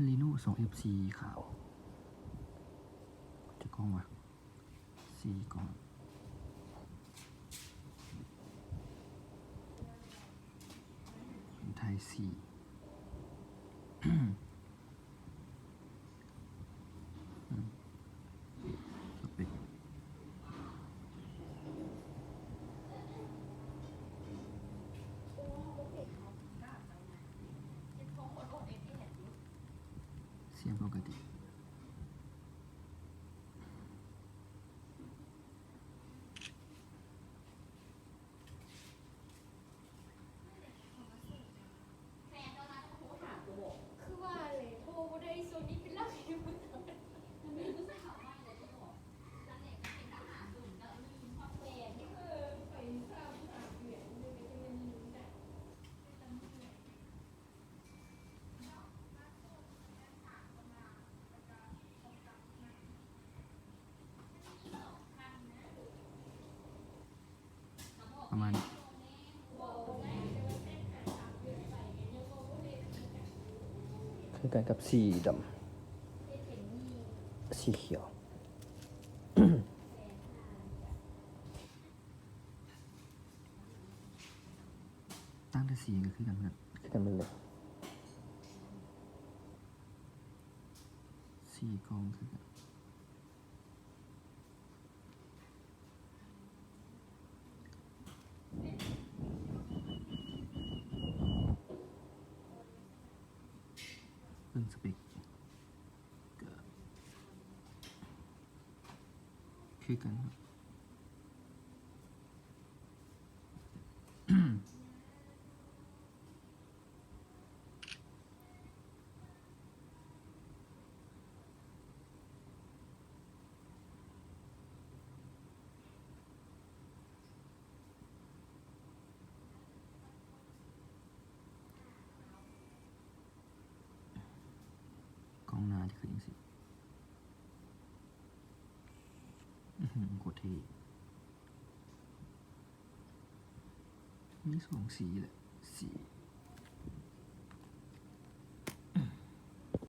Reno ສອງເອັຟ ສີຂາວ ຈັກກ້ອງວະ ສີ່ກ້ອງ ໄທສີ່ ອືມ ສະເປັກ ສຽງປົກກະຕິ. ປະມານນີ້ ຄືກັນກັບສີດຳ ສີຂຽວ. ຕ່າງແຕ່ສີກໍຄືກັນເບິດ ຄືກັນເບິດເລີຍ ສີ່ກ້ອງຄືກັນ. ເບິ່ງສະເປັກ ກໍຄືກັນເນາະ. ກ້ອງໜ້າຈະຂຶ້ນຈັ່ງຊີ້ ອືຫື ໂຄດເທ່. ມີສອງສີແຫຼະ ສີ